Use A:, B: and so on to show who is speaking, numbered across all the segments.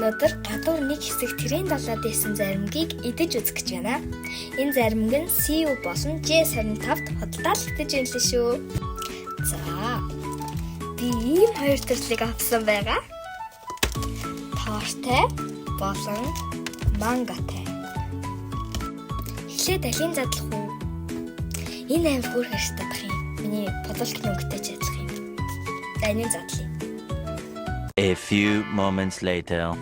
A: Өнөөдөр гадуур нэг хэсэг тренд болоод исэн заримгийг идэж үзэх гэж байна. Энэ заримг нь CU болон J25-д худалдаалагдаж байна лээ шүү. За, би ийм хоёр төрлийг авсан байгаа. Тортой болон манготой. Эхлээд алийг задлах уу? Энэ аим хөөр хэрэг татах юм. Миний подолкны өнгөтэй ч адилхан юм. За, энийг задлая.
B: A few moments later.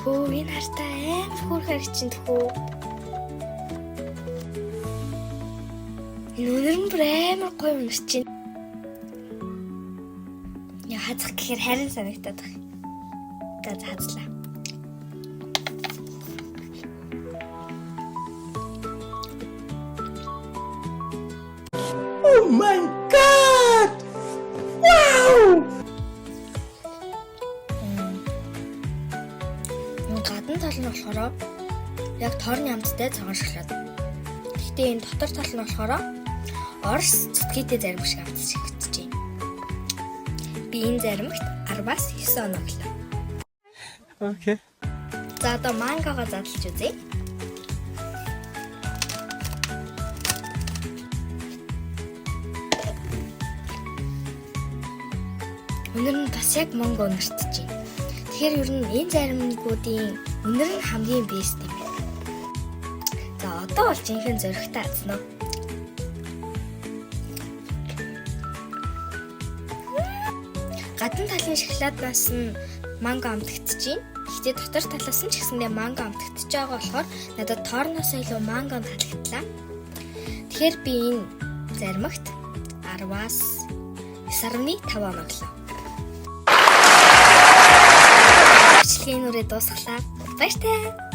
A: Хөө, энэ хартаа аим хөөр хэрэг чинь тхүү. Энэ үнэр нь бүр амар гоё үнэр чинь. Яа, хазах гэхээр харин санагтаад байна. За за, хазлаа.
C: Oh my God! Wow!
A: Энэ гадна тал нь болохоор яг торны амттай цагаан шоколад. Гэхдээ энэ дотор тал нь болохоор Орос цэцгээтэй зарим шиг амт шигдэж байна. Би энэ заримагт 10-аас 9 оноо өглөө.
C: Okay.
A: За, одоо мангого задлж үзье. Үнэр нь бас яг манго үнэртэж байна. Тэгэхээр ер нь энэ заримгуудын үнэр нь хамгийн best юм байна. За, одоо бол жинхэнэ зоригтой азнаа. Гадна талын шоколаднаас нь манго амтагдаж байна. Гэхдээ дотор талаас нь ч гэсэндээ манго амтагдаж байгаа болохоор надад торноос илүү манго таалагдлаа. Тэгэхээр би энэ заримагт 10-аас 9.5 оноо өглөө. Бичлэгийн нүрээ дуусгалаа. Баяртай.